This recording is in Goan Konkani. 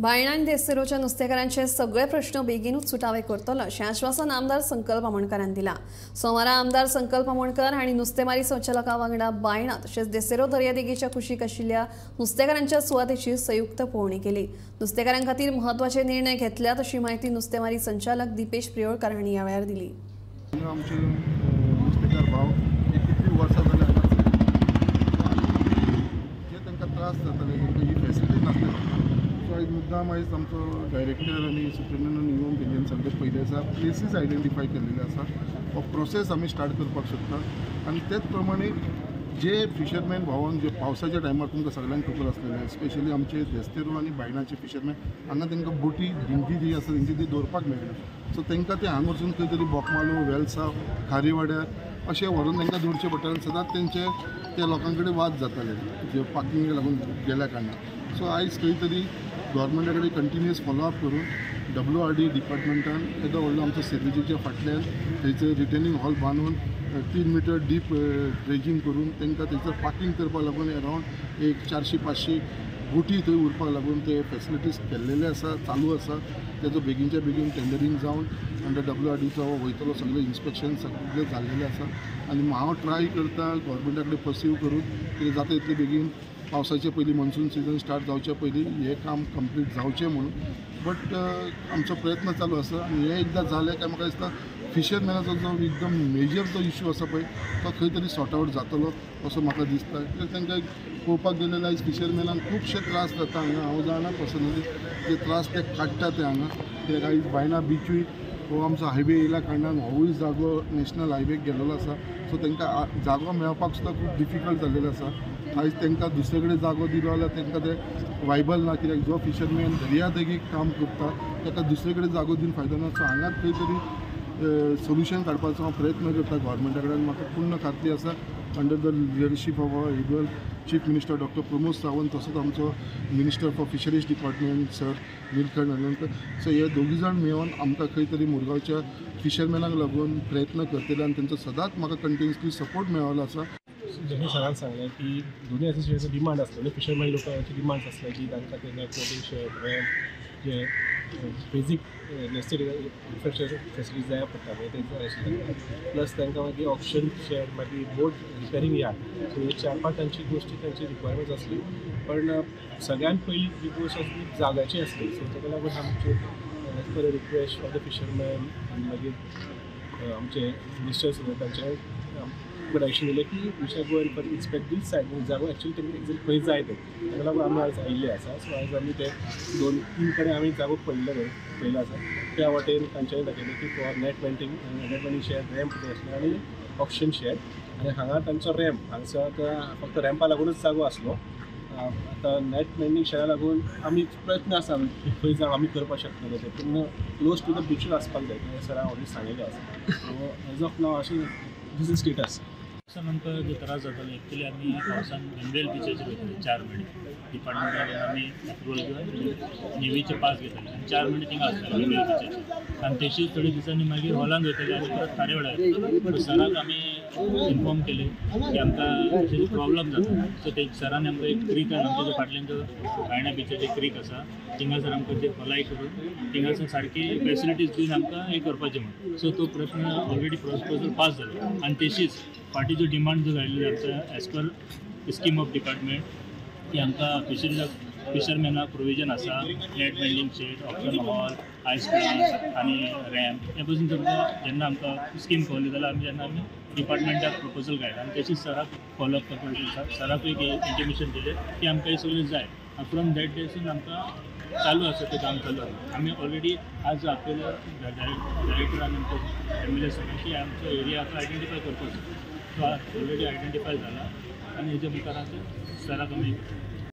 बायणा आनी देस्तेरोच्या नुस्तेकारांचे सगळे प्रश्न बेगीनूच सुटावे करतलो अशें आश्वासन आमदार संकल्प आमोणकारान दिलां. सोमारा आमदार संकल्प आमोणकर हांणी नुस्तेमारी संचालका वांगडा बायणा तशेंच देस्तेरो दर्यादेगेच्या कुशीक आशिल्ल्या नुस्तेकारांच्या सुवातेची संयुक्त पळोवणी केली. नुस्तेकारां खातीर म्हत्वाचे निर्णय घेतल्यात अशी म्हायती नुस्तेमारी संचालक दीपेश प्रियोळकर हांणी ह्या वेळार दिली. आमचे नुस्तेकार भाव कितली वर्सां जाली जे तांकां त्रास जाताले, तांकां ही फॅसिलिटी नासली. सो आयज मुद्दाम आयज आमचो डायरेक्टर आनी सुप्रिंटेंडंट येवन तेंच्यानी सगळे पयले आसा, प्लेसीस आयडेंटिफाय केल्ले आसा, हो प्रोसेस आमी स्टार्ट करपाक सोदता. आनी तेच प्रमाणे जे फिशरमॅन भावांक जे पावसाच्या टायमार तुमकां सगळ्यांक खबर आसलेलें, स्पेशली आमचे देस्तेरो आनी बायणाचे फिशरमॅन हांगा तांकां बोटी दिंडी जी आसा तेंची ती दवरपाक मेळना. सो तांकां ते हांगा वचून खंय तरी बोकमालो, वेलसांव, खारीवाड्यार अशें व्हरून तांकां दवरचें पडटालें. सदांच तेंचे त्या लोकां कडेन वाद जाताले जे पार्किंगेक लागून गेल्या कारणान. सो आयज खंय तरी गव्हर्मेंटा कडेन कंटिन्युअस फॉलोअप करून WRD डिपार्टमेंटान येदो व्हडलो आमचो सेर्विजीच्या फाटल्यान थंयसर रिटेनिंग हॉल बांदून 3 मिटर डीप ड्रेजींग करून तांकां थंयसर पार्किंग करपाक लागून अरावंड एक 400-500 बोटी थंय उरपाक लागून ते फेसिलिटीज केल्लेले आसा, चालू आसा. तेजो बेगीनच्या बेगीन टेंडरींग जावन अंडर WRDचो वयतलो सगळें इन्स्पेक्शन सगळें जाल्लेलें आसा. आनी हांव ट्राय करता गव्हर्मेंटा कडेन पर्सीव करून कितें जाता इतले बेगीन पावसाचे पयलीं, मॉन्सून सिजन स्टार्ट जावचे पयलीं हें काम कंप्लीट जावचें म्हणून. बट आमचो प्रयत्न चालू आसा. आनी हें एकदां जालें काय म्हाका दिसता फिशरमॅनाचो जो एकदम मेजर जो इशू आसा पळय तो खंय तरी सॉर्ट आवट जातलो असो म्हाका दिसता. कित्याक तांकां पळोवपाक गेलें आयज फिशरमॅनाक खुबशे त्रास जाता हांगा. हांव जाणा पर्सनली जे त्रास ते काडटा ते हांगा. कित्याक आयज बायणा बिचूय हो आमचो हायवे येयल्या कारणान होवूय जागो नॅशनल हायवेक गेल्लो आसा. सो तांकां जागो मेळपाक सुद्दां खूब डिफिकल्ट जाल्लेलो आसा. आयज तांकां दुसरे कडेन जागो दिलो जाल्यार तांकां ते वायबल ना, कित्याक जो फिशरमॅन दर्यादेगेक काम करता ताका दुसरे कडेन जागो दिवन फायदो ना. सो हांगाच खंय तरी सोल्युशन काडपाचो हांव प्रयत्न करता गव्हर्मेंटा कडेन. म्हाका पूर्ण खात्री आसा under the leadership of our able chief minister doctor Pramod Sawant, तसोच आमचो minister for fisheries department sir Nilkanth Halarnkar, so हे दोगी जाण मेळून आमकां खंय तरी मुरगांवच्या फिशरमॅनाक लागून प्रयत्न करतले आनी तेंचो सदांच म्हाका कंटिन्युअसली सपोर्ट मेळ्ळो आसा. जशें सरान सांगलें की दोनूय एसोसिएशनाचो डिमांड आसलो, फिशरमॅन लोकांची डिमांड्स आसले की तांकां ते नॅट मेंडिंग शेड, रॅम्प जे बेजीक नेसेसरी इन्फ्रास्ट्रक्चर फेसिलिटीज जाय पडटा पळय ते जाय आशिल्ले. प्लस तांकां मागीर ऑक्शन शेड, मागीर बोट रिपेरींग यार्ड, सो हे 4-5 तांची गोश्टी तांची रिक्वायरमेंट्स आसली. पण सगळ्यात पयली जी गोश्ट आसली जाग्याची आसली. सो ताका लागून आमचे as per request of the fisherman आनी मागीर आमचे मिनिस्टर्स तांचे डायरेक्शन दिलें की we shall go and for inspect this site, जागो एक्चुअली तेंकां एक्झॅक्ट खंय जाय ते. ताका लागून आमी आयज आयिल्ले आसा. सो आयज आमी ते 2-3 कडेन आमी जागो पळयल्लो आसा. त्या वाटेन तांच्यांनी दाखयलें की for net mending shed, ramp जाय आसलें आनी ऑक्शन शेड. आनी हांगा तांचो रॅम्प हांगसर फक्त रॅम्पा लागूनच जागो आसलो. आतां नॅट मेंडिंग शेडा लागून आमी प्रयत्न आसा खंय जावं आमी करपाक शकतले ते, पूण क्लोज टू the बिचूच आसपाक जाय तें सरान ऑलरेडी सांगिल्लें आसा. सो एज ऑफ नाव अशें दीस is status. आमकां जो त्रास जातालो एक्चुअली आमी पावसान गनवेल बिचाचेर वयताले 4 म्हयने. डिपार्टमेंटा कडेन आमी एप्रुवल घेवन नेवीचे पास घेताले आनी 4 म्हयने थिंगा आसताले गनवेल बिचाचेर. आनी तशीच थोडे दिसांनी मागीर हॉलान वयताले आनी परत खारेवाड्यार. सराक आमी इन्फॉर्म केलें की आमकां अशें प्रॉब्लम जाता. सो ते सरान आमकां एक क्रीक आमच्या जो फाटल्यान जो बायणा बिचाचेर क्रीक आसा थिंगासर आमकां ते खोलाय करून थिंगासर सारकी फेसिलिटीज दिवन आमकां हें करपाचें म्हणून. सो तो प्रश्न ऑलरेडी प्रपोजल पास जालो. आनी तशीच फाटीं जो डिमांड जो घायल्ली आमच्या as per scheme of department की आमकां फिशरमॅनाक प्रोविजन आसा net mending shed, auction hall, ice plant आनी रॅम्प हे पसून तुमकां जेन्ना आमकां स्कीम कवरली जाल्यार आमी जेन्ना आमी डिपार्टमेंटाक प्रपोजल घायला आनी तशीच सराक फॉलोअप करपाक सराकूय एक इंटिमेशन दिलें की आमकां हें सगळें जाय. फ्रॉम that डेसून आमकां चालू आसा तें काम चालू आसा. आमी ऑलरेडी आज आपल्याला डायरेक्टर आनी आमचो MLA सगळें की आमचो एरिया आतां आयडेंटिफाय करपाचो. सो ऑलरेडी आयडेंटिफाय जाला आनी हेज्या मुखार आतां सराक आमी